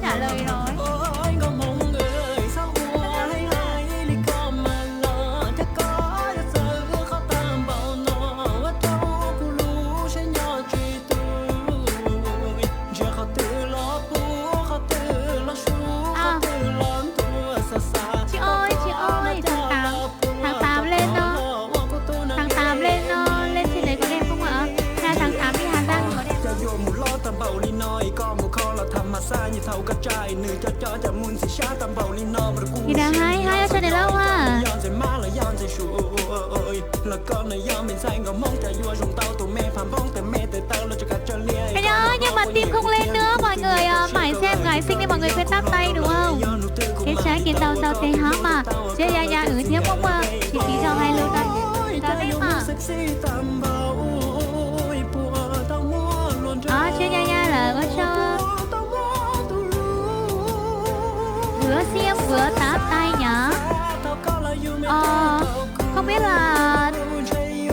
Trả lời rồi. Chị ơi, chị ơi, tháng tám, tháng tám lên, tháng tám lên trên đấy có đẹp không ạ? Hay là tháng tám đi Hà Giang thì có đẹp không? Thì đang hay, hay ở trên đấy lâu à. Cái đó nhưng mà tìm không lên nữa mọi người à, mãi xem gái xinh nên mọi người quên tắt tay đúng không? Cái trái kiến tàu tàu tê há mà. Chết da da ứ thiếp mốc mơ. Chỉ tí cho hai lượt đây. Đó đấy mà. Ơ, chết da da lawm, ua tsaug. Ứa xiêm ứa tắt tay nhá. Ờ, không biết là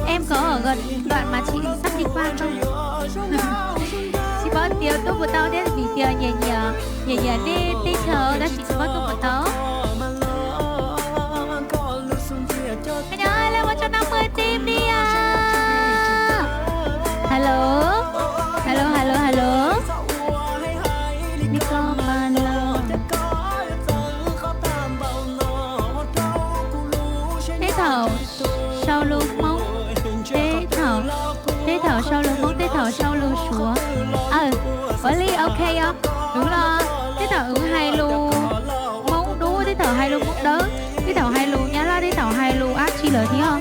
em có ở gần đoạn mà chị sắp đi qua không? Tsis paub tias tuaj puas tau thiab vim tias nyiam nyiam, nyiam nyiam nej teb chaws tab sis tsis paub tuaj puas tau. Nyob lej ua tsaug năm mươi tim đi à. Hello, hello, hello, hello. Li ko mas los. Teb thaum sau lus Hmoob, teb thaum, teb thaum sau lus Hmoob, teb thaum sau lus Suav. Aw, ua li ok os. Wb los teb thaum wb hais lus Hmoob dub, teb thaum hais lus Hmoob dawb, teb thaum hais lus Nyab Laj, teb thaum hais lus dab tsi lawm thiab.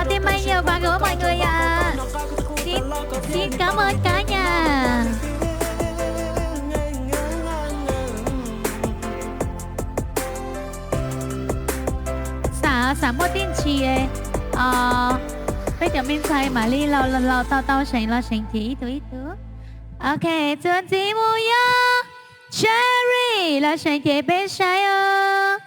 Tim maj nhiều quá gửi mọi người ạ. Xin, xin cảm ơn cả nhà. Xav, xav muaj tib ntsis, peb cov me ntxhais mam li los, los tau tau seem los seem ces ib tug ib tug. Ok, txuas ntxiv mus yog Cherry los seem ces peb saib os.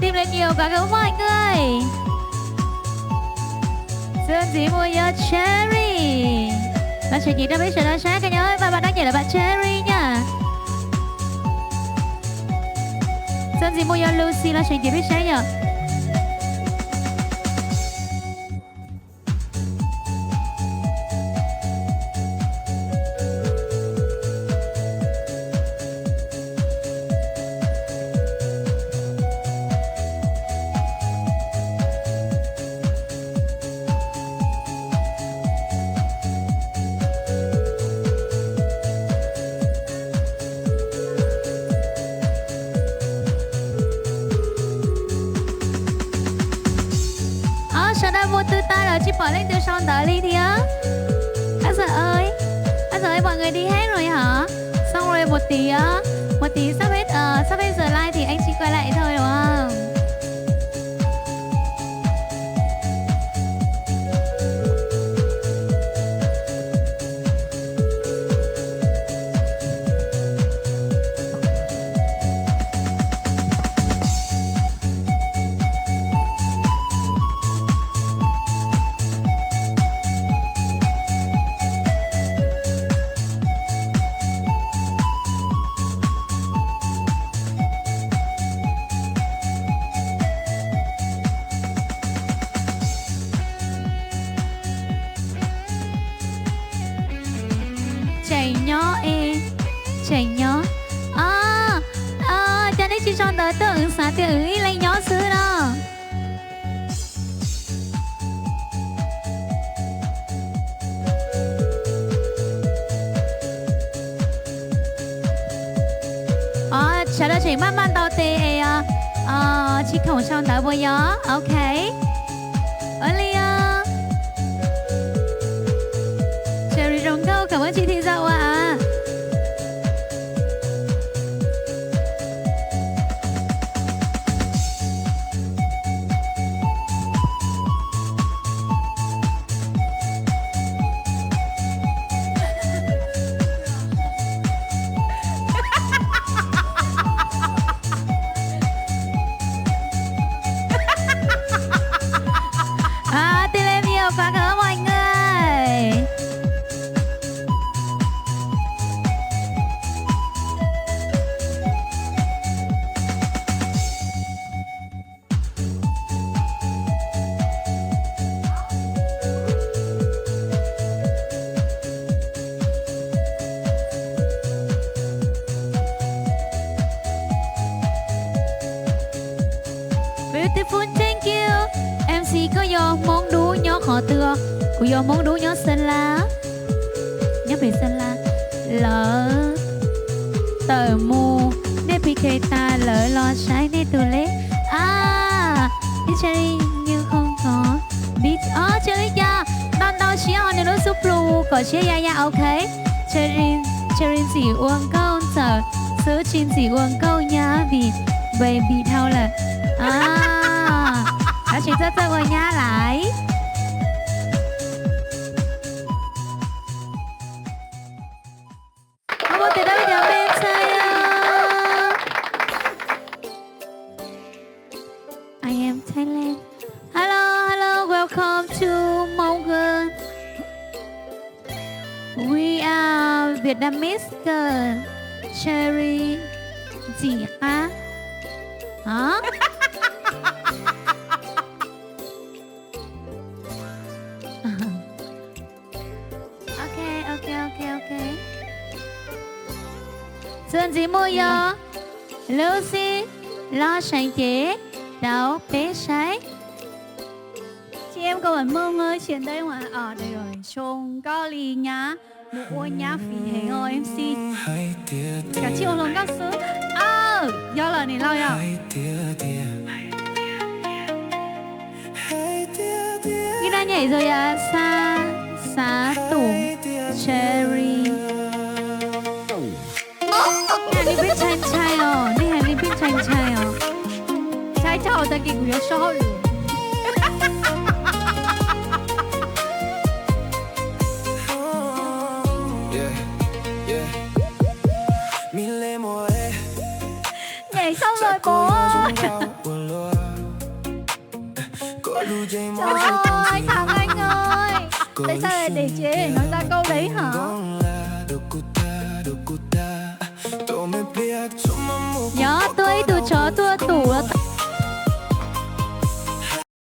Tim lawv nhiều quá gửi mọi người. Txuas ntxiv mus yog Cherry. Los seem ces rau peb sawv daws saib, các bạn, bạn đón nhận là bạn Cherry nha. Txuas ntxiv mus yog Lucy los seem ces peb saib yom. Sawv daws mus twg tas lawm tsis pom leej twg sau ntawv li thiab. Ơ, ơ, mọi người đi hết rồi hả? Xong rồi một tí, một tí sắp hết, sắp hết giờ live thì anh chị quay lại thôi đúng không? Tseem nyob es, tseem nyob. Cov nej tsis sau ntawv tuaj wb xav tias wb ib leeg nyob xwb no. Sawv daws tseem maj maj ntaus tes es tsis khoom sau ntawv puas yog? Ok. Ua li os. Cherry zoo nkauj Cảm ơn chị Thị Dậu ạ. À, Tê Lê Miêu có cớ mọi người. Beautiful, thank you. M C, koj yog Hmoob Dub nyob qhov twg? Kuv yog Hmoob Dub nyob Sơn La. Nyob pem Sơn La. Lawv tawm mus, nej P K tas lawv los saib nej tus leb. À, Cherry Như không có biết. Ơ, Cherry Ca, ntau ntau siab hos nias lub xub plhu kom siab ya ya, ok. Cherry, Cherry ntxim ua nkauj ntxawm, xwb tsis ntxim ua nkauj nyab vim baby dhau lawm. À, tab sis txawj txawj ua nyab laiv. Ua tes dawb cov me ntxhais. I am Thailand. Hello, hello, welcome to Mông Gân. We are Vietnamese girl, Cherry Ntxim Qab. Hả? Ok, ok, ok, ok. Txuas ntxiv mus yog Lucy los seev cev rau peb saib. Chị em có bản mông ơi, chiến đây mà ở đây rồi, trông có ly nhá, một ua nhá phí thế thôi em xin. Cả triệu hồng các sứ. Ơ, do là này lo rồi. Ib nab nyem zog yam xav, xav tum Cherry. Nej hais li peb ntshai ntshai os, nej hais li peb ntshai ntshai os. Ntshai tsaug tag kis kuv yuav so hauj lwm. Nhảy xong rồi bố ơi. Trời ơi, Thảo Anh ơi, tại sao lại để chế để nói ra câu đấy hả?